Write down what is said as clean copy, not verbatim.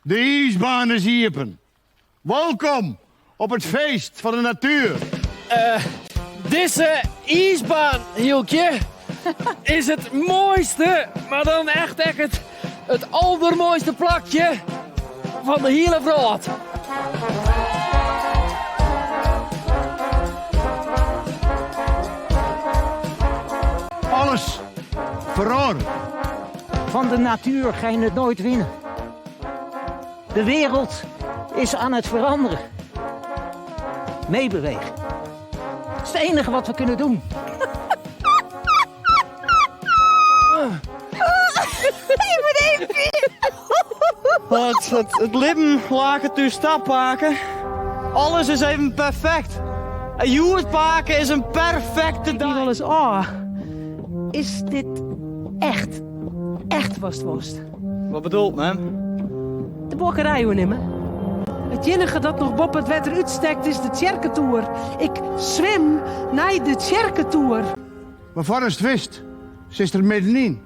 De iisbaan is iepen. Wolkom op it feest fan de natuer. Dizze iisbaan, Hielkje, is it moaiste, mar dan echt ek it, it aldermoaiste plakje fan de hiele wrâld. Alles feroaret. Van de natuur ga je het nooit winnen. De wereld is aan het veranderen. Meebewegen. Dat is het enige wat we kunnen doen. Ik moet even Het, het, it libben laket ús ta, pake. Alles is even perfekt. En hjoed, pake, is in perfekte Ik die dei. wolris ôf. Is dit echt, echt watst wolst? Wat bedoelt mem? De buorkerij oernimme. It iennige dat noch boppe it wetter útstekt is de tsjerketoer. Ik swim nei de tsjerketoer. Mar foardatst witst, sitst der middenyn.